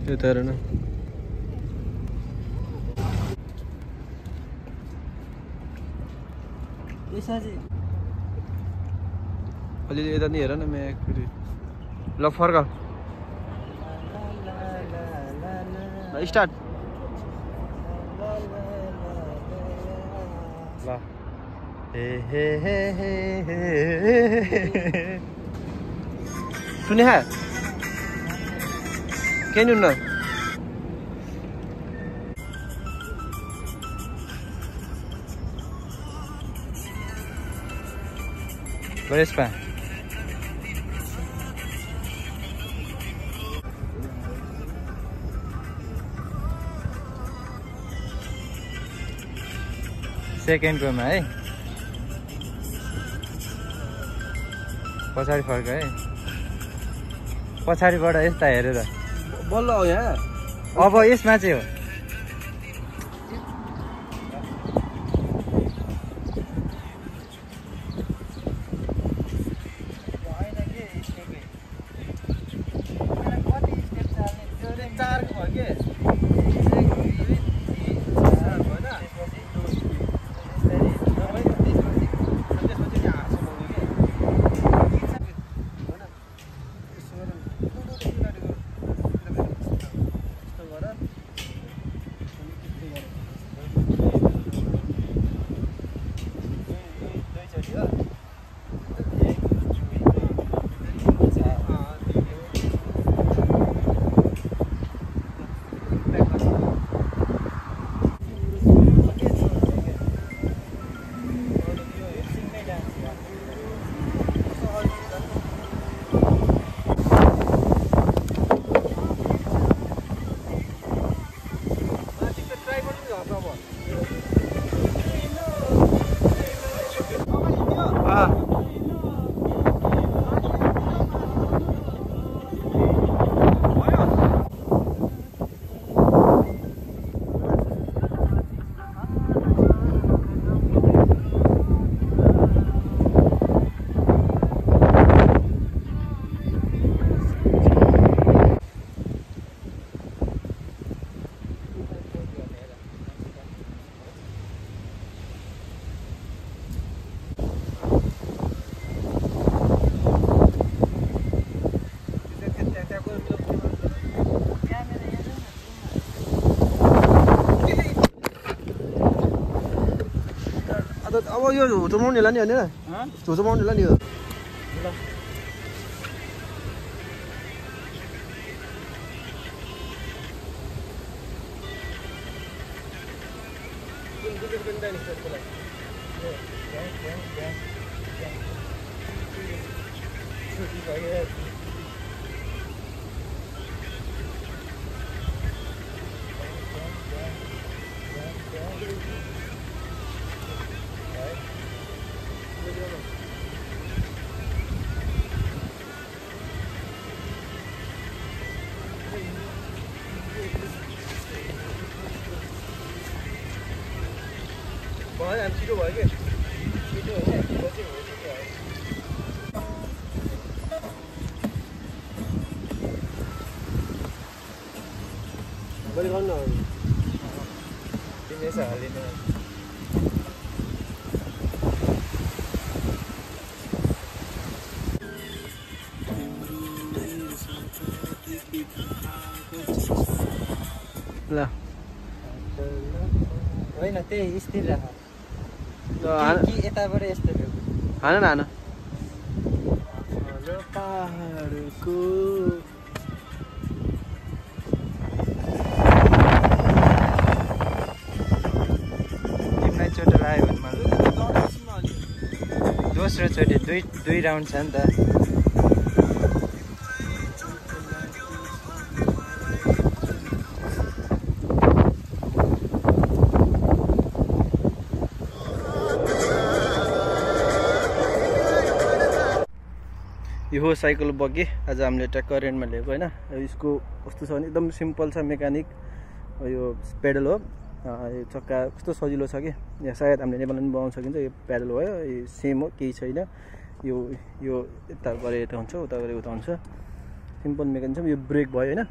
त्यो त हेर न अलि यता नि हेर न म ल फर्क स्टार्ट ल हे हे हे हे सुने है क्या नहीं सुनना Vespa सेकेन्ड कोमा है पछाडि फर्क है पछाडिबाट यस्ता हेरेर बल्ल हो यहाँ अब यसमा चाहिँ हो अब यो झुचुमाउनेला नि होइन झुचुमाउनेला नि यो भयो हामी छिटो भयो कि छिटो हो बजे हो छिटो भयो बढी गर्नु न तिमीले यसो हालिदिनु ल होइन त्यही स्थिर राख कि यताबाट यस्तो हान न हान पहाडको तिमीलाई चोट लाग्यो भने मलाई दोस्रो चोटि दुई राउन्ड छ नि त यो साइकल बग्गी आज हामीले ट्याक्क रेन्टमा लिएको होइन यसको कस्तो छ भने एकदम सिम्पल छ मेकानिक यो पेडल हो यो चक्का कस्तो सजिलो छ कि यहाँ सायद हामीले नेपालमा पनि बनाउन सकिन्छ यो पेडल हो यो सेम हो केही छैन यो यता गरे यता हुन्छ उता गरे उता हुन्छ सिम्पल मेकानिजम यो ब्रेक भयो होइन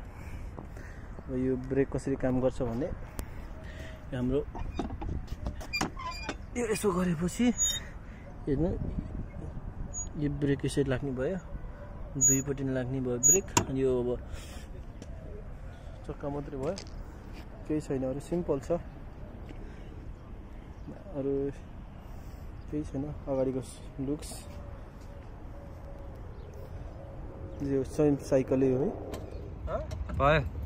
यो ब्रेक कसरी काम गर्छ भन्ने हाम्रो यो यसो गरेपछि हेर्नु यो ब्रेक यसरी लाग्ने भयो दुईपट्टि लाग्ने भयो ब्रेक अनि यो अब चक्का मात्रै भयो केही छैन अरू सिम्पल छ अरू केही छैन अगाडिको लुक्स यो सेम साइकलै हो है भयो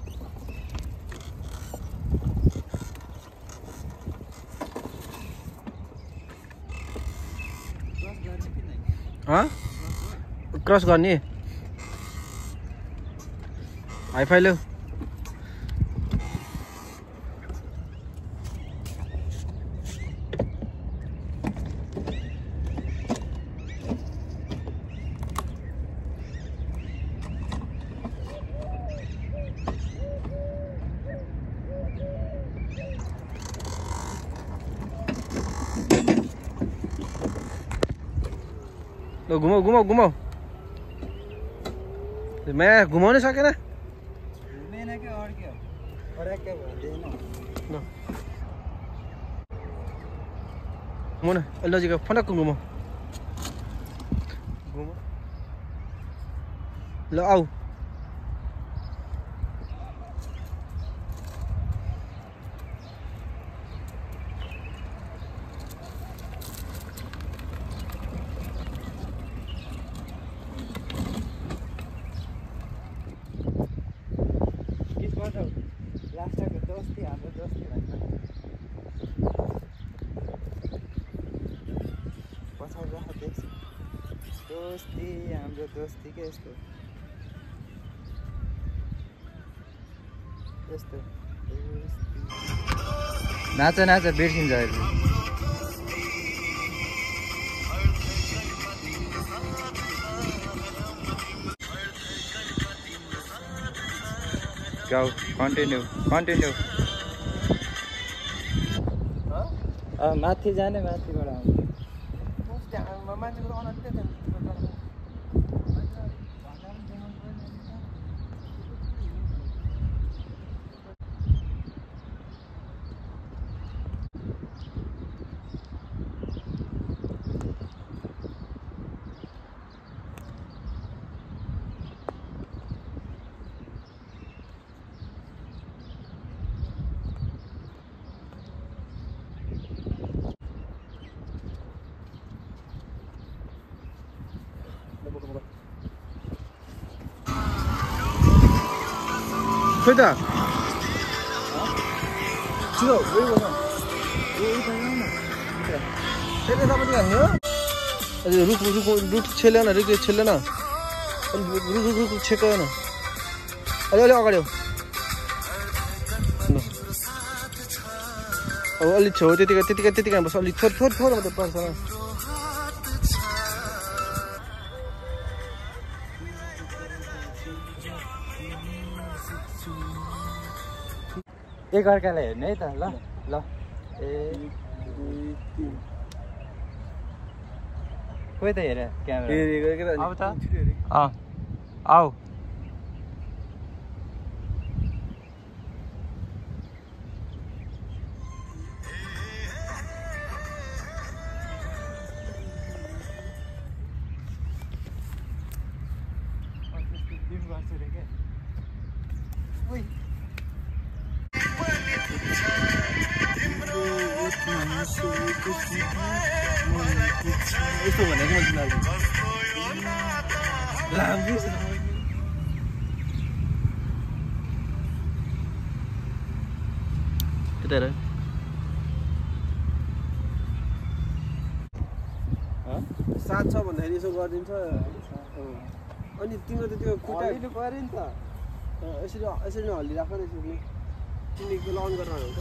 क्रस गर्ने हाइफाइ लो ल घुमाऊ घुमाऊ घुमाऊ मैं घुमाउनै सकेन घुमेन के अड्क्यो अड्क्यो भन्दैन ल घुमाउ न लजिक फटक्क घुमाऊ घुमाऊ ल आऊ लास्टको दोस्ती हाम्रो दोस्ती भन्छ पछाडि राख देख्छ दोस्ती हाम्रो दोस्ती के यस्तो यस्तो नाच नाच बिर्सिन्छ अहिले Go, continue. माथि जाने माथिबाट आउँछ खोइ त छिटो गयो न फेरि तपाईँ हाल्ने हो अझै रुख रुख रुख छेलेन रुख छेलेन रुख रुख छेकेन अलि अलि अगाडि अब अलिक छेउ त्यतिकै बस अलिक थोर मात्रै पर्छ एकअर्कालाई हेर्ने है त ल ल ए खोइ त हेर क्यामेरा अब त आऊ यस्तो भनेको त्यता सात छ भन्दाखेरि यसो गरिदिन्छ अनि तिम्रो त त्यो खुट्टा पऱ्यो नि त यसरी नै हल्लिराख न यसरी तिमीले अन गरेर हुन्छ